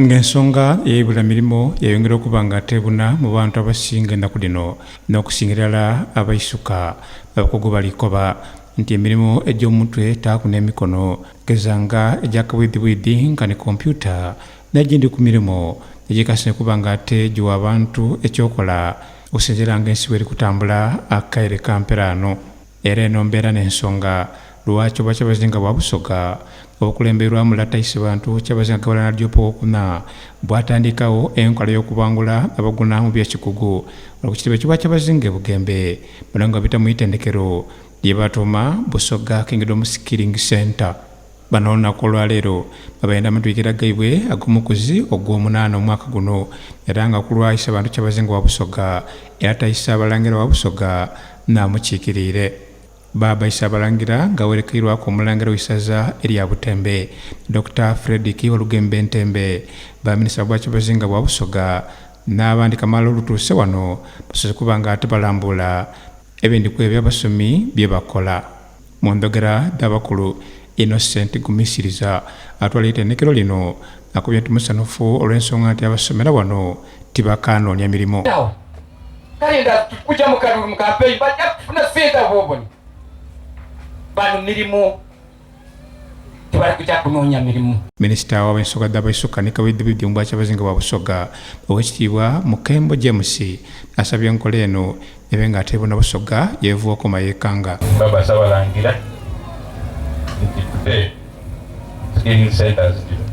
Ng'ensonga ey'eibula mirimo yeyongera okuba nga tebuna mu bantu abasinga enaku dhino n'okusinga irala abaisuka, abakugu bali koba nti emirimo egy'omutwe taaku n'emikono geza nga egya kabwidhibwidhi nkani kompyuta n'egindi ku mirimo egikasine kuba nga ate giwa abantu eky'okola okusinziira nga ensi bweri kutambula akaire ka mperaano. Era eno mbeera n'ensonga lwaki Obwakyabazinga bwa Busoga obukulembeirwamu Lata Isebantu Kyabazinga Gabala Nadiope Owokuna bwatandikagho enkola y'okubangula abaguna mu by'ekikugu wano ku kitebe ky'Obwakyabazinga e Bugembe bano nga babita mu itendekero lyebatuuma Busoga Kingdom Skilling Centre. Bano olunaku olwaleero babaire n'amatwikira gaibwe ag'omukuzi ogw'omunaana omwaka guno era nga kulwa Isebantu Kyabazinga wa Busoga era Taisa Abalangira wa Busoga n'amukiikiriire. Baaba Isaabalangira nga awerekeirwaku Omulangira w'eisaza erya Butembe, Dokita Fredrick Walugembe Ntembe, ba minisita ba Bwakyabazinga bwa Busoga n'abandi kamaala olutuuse wano basoose kuba nga ate balambuula ebindi kwebyo abasomi byebakola. Mu ndhogera dh'abakulu, Innocent Gumisiriza atwala eitendekero lino akobye nti musanhufu olw'ensonga nti abasomera wano tibakaanoonia mirimo. Kale nga kuja mu kalulu mu kampeyini bajja kufuna sente abo bano mirimu tebali kujja kunoonya mirimu. Minisita w'ensonga dh'abaisuka ni kabwidhibwidhi mu Bwakyabazinga bwa Busoga, Owekitiibwa Mukembo James asabye enkola eno ebe nga ate ebuna Busoga yeeva okoma yekanga. Baba Ssabalangira nti tute skilling centers dhino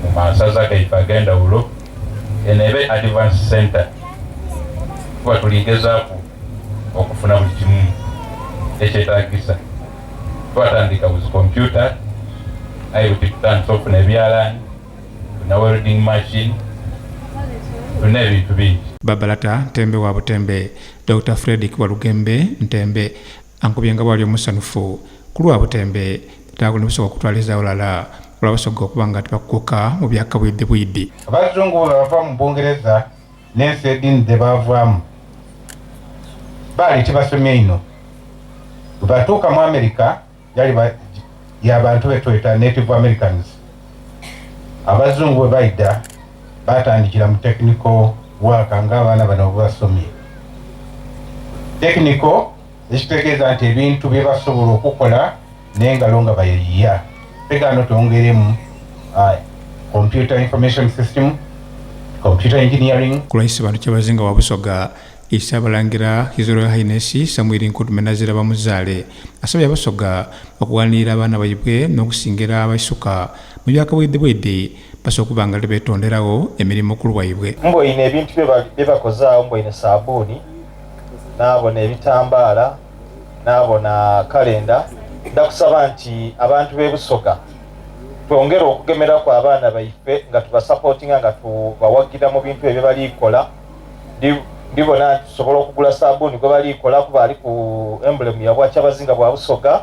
mu masaza gaife ag'endhawulo eno ebe advance center kuba tuligezaaku okufuna buli kimu ekyetagisa. Twatandika buzi kompyuta aye buti tutandise okufuna ebyalaani, tulina welding machine, tulina ebintu bingi. Babalata Ntembe wa Butembe, Dokita Fredrick Walugembe Ntembe ankubye nga bwali omusanhufu ku lwa Butembe taaku ni Busoga okutwaliza aghalala olwa Basoga okuba nga tibakukuka mu bya kabwidhibwidhi. Abazungu bwe bava mu Bungereza n'ensi edhindi dhe baavaamu, baali tibasomye inho. Bwe batuuka mu Amerika, yali ya bantu be tweta Native Americans. Abazungu bwe baidha, baatandikira mu technical work ng'abaana bano bwe basomye. Technical ekitegeeza nti ebintu bye basobola okukola n'engalo nga bayiiya. Ghano twongeremu computer information system, computer engineering. Ku lwa Isebantu Kyabazinga wa Busoga, Ssaabalangira His Royal Highness Samuel Nkuutume Nazira Bamuzaale asabye Abasoga okughanirira abaana baibwe n'okusingira abaisuka mu bya kabwidhibwidhi basobole okuba nga tibetonderagho emirimo ku lwaibwe. Mboine ebintu bye bakoze agho, mboine saabuuni, naabona ebitambaala, naabona kalenda. Ndakusaba nti abantu b'e Busoga twongere okugemeraku abaana baife nga tubasapotinga nga tubawagira mu bintu ebyo bye bali kola. Ndibona nti tusobola okugula saabuuni gwe bali kola kuba aliku embulemu ya Bwakyabazinga bwa Busoga.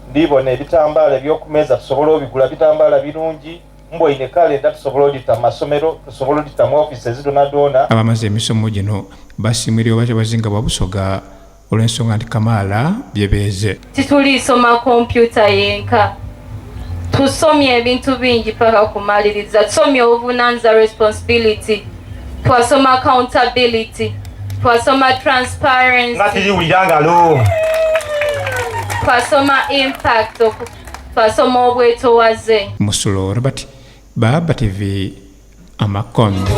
Ndibona ebitambaala eby'oku meeza tusobola obigula, bitambaala birungi. Mboine kalenda tusobola odhita mu masomero, tusobola odhita mu ofises dhoonadhoona. Abamaze emisomo gino basiimwire Obwakyabazinga bwa Busoga olw'ensonga nti kamaala bye beeze. Titulisoma kompyuta yenka, tusomye ebintu bingi paka kumaliriza. Tusomye obuvunanyiza responsibility, twasoma accountability, twasoma transparency, Nga tiriwulira ngalo. twasoma impact, twasoma obwetowaze. Musulo Robert, Baba TV, Amakonde.